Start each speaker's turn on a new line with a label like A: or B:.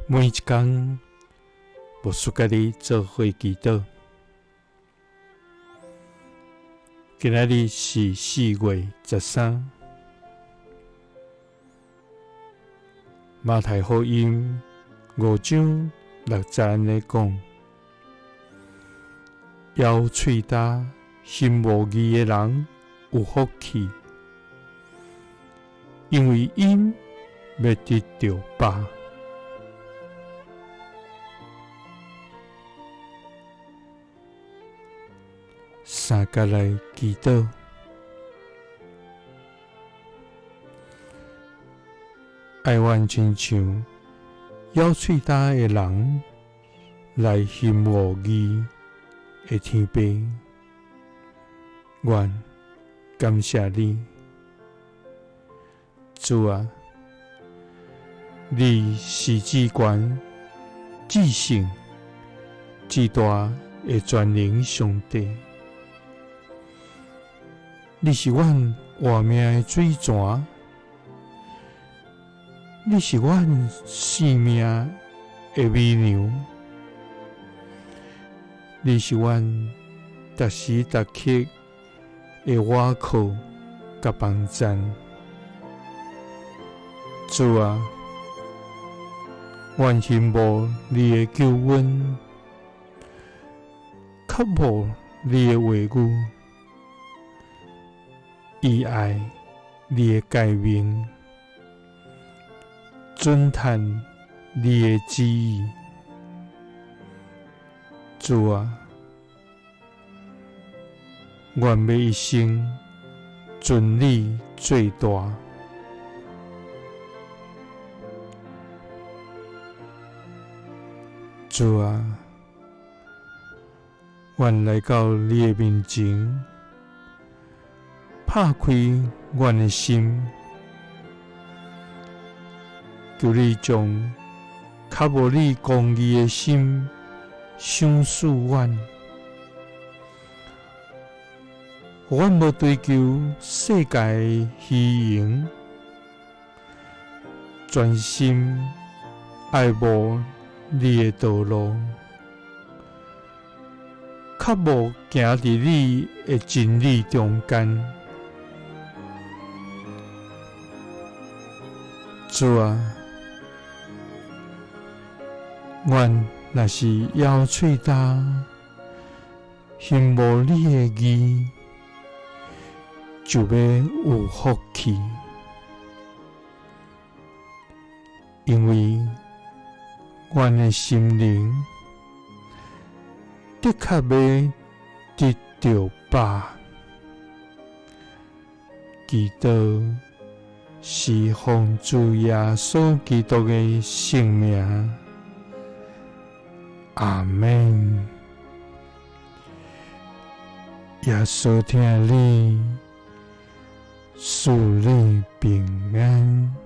A: 每一工，牧師佮你做伙祈禱。今仔日是4月13，馬太福音5章6節按呢講：枵喙焦、心無義的人有福氣，因為𪜶欲得著飽。三佮來祈禱，愛阮親像枵喙焦的人來尋慕義的天父，阮感謝你，主啊，你是至懸、至聖、至大的全能上帝。你是阮活命的水泉，你是阮生命的美糧，你是阮逐時逐刻的倚靠佮幫贊。主啊，阮欣慕你的救恩，渴慕你的話語，喜愛你的誡命，遵趁你的旨意。主啊，願欲一生尊你做大。主啊，阮來到你的面前，拍開阮的心，求你將較無你公義的心賞賜阮，予阮無追求世界的虛榮，專心愛慕你的道路，渴慕行佇你的真理中間。主啊，阮若是枵喙焦，欣慕你的義，就欲有福氣，因為阮的心靈的確欲得著飽。祈禱是奉主耶穌基督的聖名，阿們。耶穌疼你，賜你平安。